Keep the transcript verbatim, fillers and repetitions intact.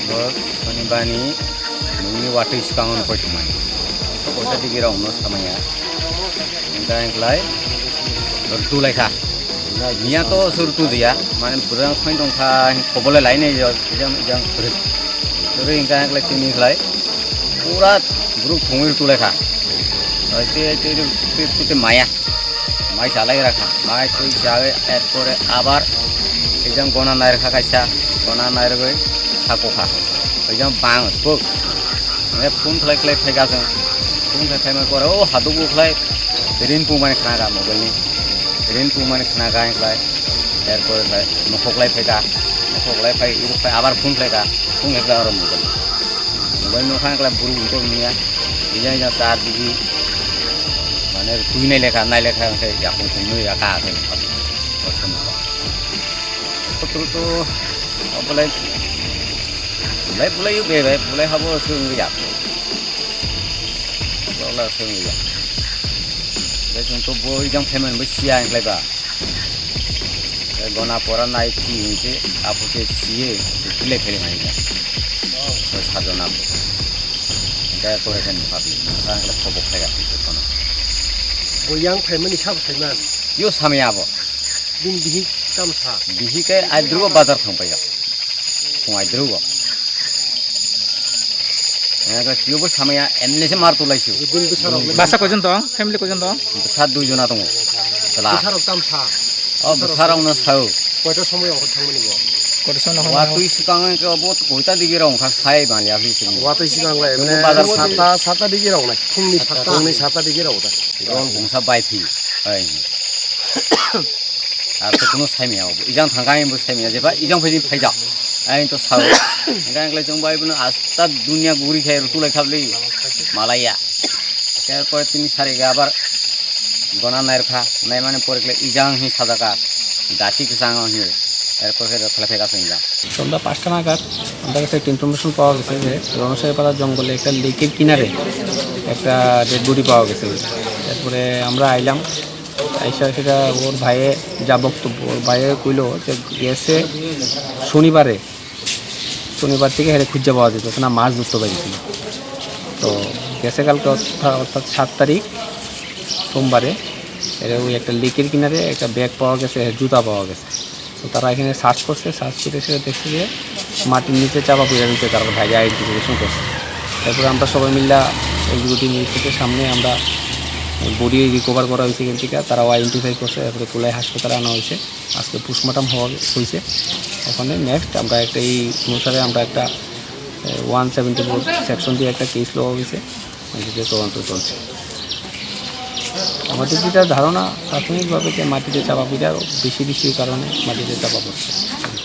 Bo Sonibani nungni watwi swkango no koi thumani. Koita digi rok no samaya. Hingka hingklai rwtulai kha. Miya to se rwtu diya, mane bwrang khoi tong kha, hing kobolai lai nai jang jang rwk. Rwk hingka hingklai tini khlai pura bwrwk thungwi rwtulai kha. Oi te te te te maya. Mai salai rakha, mai twi chawi, erpore abar ekjang gona nai rakha kaisa, gona nai rwgwi sako kha. Ekjang bang spuk. Ane phone khlai khlai phaika chwng. Phone khlai phaimani pore o haduk bo khlai ring pungmani khna kha mobile ni. Ring pungmani khna kha khlai. Erpore khlai nokhok lai phaika. Nokhok lai phai, phai abar phone khlai kha. Phone khlai khlai aro mobile. Mobile nokha khlai buru buru nungya. Ija ija char digi. Mane twi nai lekha, nai lekha khe yakung thung nui ya ka khe nukha. Kosto nukha. Kotro to obolai bulai bulai be bai bulai habo sung ya. Ola sung ya. Be sung to bo ijang phemen bo sia khlai ba. Gona pora nai phi hinse apo se siye tile phele mai ga. So sajona. Ga kore kan phabi. Ga kala khobok khai ga kono. Bo yang phaimani sabo phaiman. Yo samya abo. Bini bihik tam sa. Bihik ai adrugo bazar thang paiya. Phung adrugo. Ega kiyobo samaya emne se mar tulaisu. Bini bwsarok le. Basa koijon tong? Family koijon tong? Bwsa dui jona tongo. Chwla. Bwsarok tam sa. O bwsarok no sao. Koita somoy ongkha thangmani bo? Koita somoy ongkha. Watwi swkang ke obo koita digi rok ongkha sai mali afi sini. Watwi swkang lai emne bazar sata, sata digi rok nai. Phungni sata. Phungni sata digi rok ta. Ron bungsa bai phi. Ai. Ar to kuno saimaya obo. Ijang thangkha ang bo saimaya jeba ijang phai phaijak. Ang to sao. Hingka ang lai chwng bai bono asta dunia guri khai rutulai khabli. Malaya. Khe pore tini sari ga abar gona nairkha. Naimani pore khle ijang hi sajaka. Dati kwchang hi. Erpor khe khlai phai kasing ja. সন্ধ্যা পাঁচটা নাগাদ আমাদের কাছে একটা ইনফরমেশন পাওয়া গেছে যে রণসাইপাড়া জঙ্গলে একটা লেকের কিনারে একটা ডেড বডি পাওয়া গেছে। তারপরে আমরা আইলাম, আইসা সেটা ওর ভাইয়ে যা বক্তব্য, ওর ভাইয়ে কইলো যে গেছে শনিবারে, শনিবার থেকে হেরে খুঁজে পাওয়া যেত না, মাছ ধরতে পারছিল। তো গেছে কালকে অর্থাৎ অর্থাৎ সাত তারিখ সোমবারে এর ওই একটা লেকের কিনারে একটা ব্যাগ পাওয়া গেছে, জুতা পাওয়া গেছে। তো তারা এখানে সার্চ করছে, সার্চ করে সেটা দেখছে যে মাটির নিচে চাপা পড়ে রয়েছে, তারপর ভাইরে আইডেন্টিফিকেশন করছে। তারপরে আমরা সবাই মিলে এক্সিকিউটিভ ম্যাজিস্ট্রেটের সামনে আমরা বডি রিকভার করা হয়েছে এখান থেকে, তারাও আইডেন্টিফাই করছে, তারপরে কোলাই হাসপাতালে আনা হয়েছে। আজকে পোস্টমর্টম হওয়া হয়েছে। ওখানে নেক্সট আমরা একটা এই অনুসারে আমরা একটা ওয়ান সেভেন্টি ফোর সেকশন দিয়ে একটা কেস লওয়া হয়েছে, এদিকে তদন্ত চলছে। আমাদের যেটা ধারণা প্রাথমিকভাবে যে মাটিতে চাপা পড়ে আরও বেশি বৃষ্টির কারণে মাটিতে চাপা পড়ছে।